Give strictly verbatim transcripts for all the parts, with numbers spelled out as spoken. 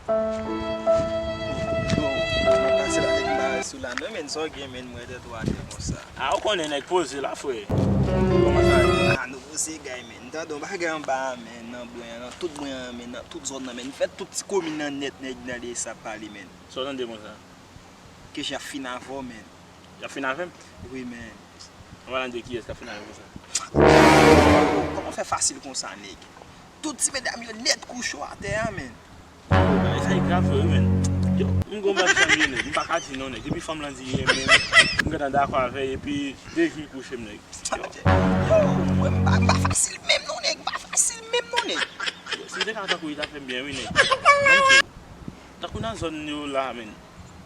Yo, mwen pase la nèg m pa wè sou la non, men sa w gen, men mwen tèt ou atè konsa. A, ou konnen nèg poze la, frè. Kòman sa ye? A, nou poze gay, men. M tande yon bagay anba a, men, nan bwen an, nan tout bwen an, men, nan tout zòn nan, men. M fè tout ti komin nan nèt, nèg nan lye sa pale, men. Sa w tande konsa? Ke j ap fin avè w, men. Y ap fin avè m? Wi, men. An palan de kiyès k ap fin avè m konsa? Kòman w fè fasil konsa, nèg? Tout ti medam yo nèt kouche w atè a, men. Yo, bagay sa e grav vre, wi, men. Yo, m gon bab sa m ye, nèg. M pa ka di non, nèg. Depi fanm lan di li renmen m, m gentan dakò avè l, epi de jou l kouche m, nèg. Yo, mwen, m pa, m pa fasil menm non, nèg. M pa fasil menm non, nèg. Yo, si m te ka tankou li, ta fè m byen, wi, nèg. Ban m di w, tankou nan zòn yo la, men.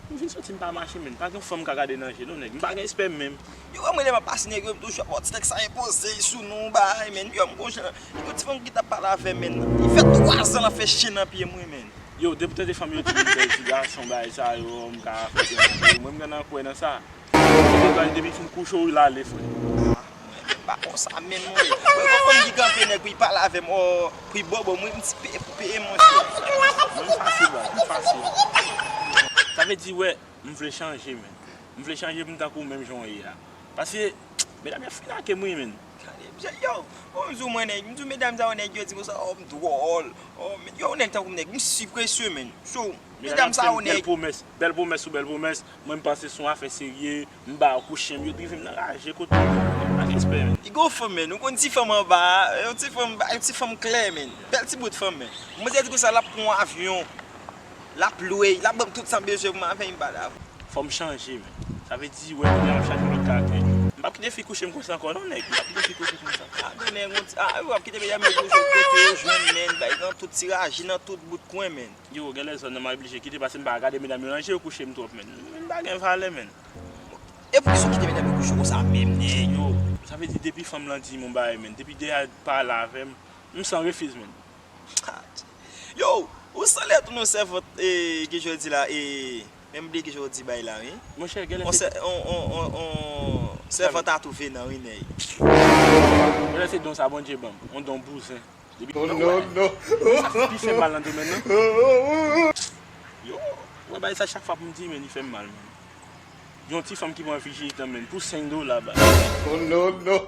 M vin soti, m pa mache, men. Pa gen fanm ka gade nan je, non, nèg. M pa gen espè menm. Yo, wè mwen lè m ap pase nèg yo, m toujou ap wè ti nèg sa enpoze sou nou, bagay, men. Yo, m gon jan, yon ti fanm ki t ap pale avè m, men. Li fè twa zan l ap fè chen nan pye m, wi, men. Yo, depi w tande fanm yo di m bèl ti gason, bagay sa yo, m ka fè ti bagay. Mwen, m gentan kwè nan sa. Depi, depi fin kouche w, l ale, frè. Ah, mwen menm pa konsa menm non. Mwen gon fanm ki kanpe nèg pou l pale avè m, oh, pou l bòbò mwen, m ti peye pou peye monchè. Mwen m fasil, baz, m fasil. Sa vle di, wè, m vle chanje, men. M vle chanje pou m tankou menm jan w ye a. Paske, medam yo fin ake m, wi, men. Gade, yo, bon, m di w mwen nèg, m di w medam sa yo nèg yo di konsa, oh, m dwòl. Oh, men, yo, nèg tankou m nèg, m si presye, men. So, medam sa yo nèg. Bèl pwomès, bèl pwomès sou bèl pwomès. Mwen, m panse se yon afè serye. M ba yo kouche m, yo drive m nan raje kote m. Pa gen espè, men. Li gon fanm, men. Ou konn ti fanm anba a, yon ti fanm, yon ti fanm klè, men. Bèl ti bout fanm, men. Mwen te di konsa, l ap pran yon avyon. L ap lwe, l ap ban m tout sa m bezwen pou m avè l, m pa dakò. Fò m chanje, men. Sa vle di, wè, kounye a m ap chache lòt karakter. M p ap kite fi kouche m konsa ankò, non, nèg. M p ap kite fi kouche m konsa. Ah, men, nèg, yon ti, ah, w ap kite medam yo kouche w kote yo jwenn, men. Bay nan tout ti raje, nan tout bout kwen, men. Yo, gen lè zòn nan m oblije kite, paske m pa gade medam yo nan je yo kouche m twòp, men. Men pa gen valè, men. E poukisa w kite medam yo kouche w konsa menm, nèg? Yo, sa vle di depi fanm lan di m yon bagay, men. Depi de a pale avè m, m san refiz, men. Yo, ou sanble tou yon sèvant, e, ki jodi la, e, men m bliye ki jodi bay la, wi. Monchè, gen lè se, on, on, on, on sèvant a tou venan, wi, nèg. Gen lè se don sa Bondye ban m, on don bouzen. Depi, oh, non, non. Sa pi fè mal nan domèn nan. Yo, wè, bay sa chak fwa pou m di, men li fè m mal, men. Yon ti fanm ki pran vijinite, men, pou senk dola, ba. Oh, non, non.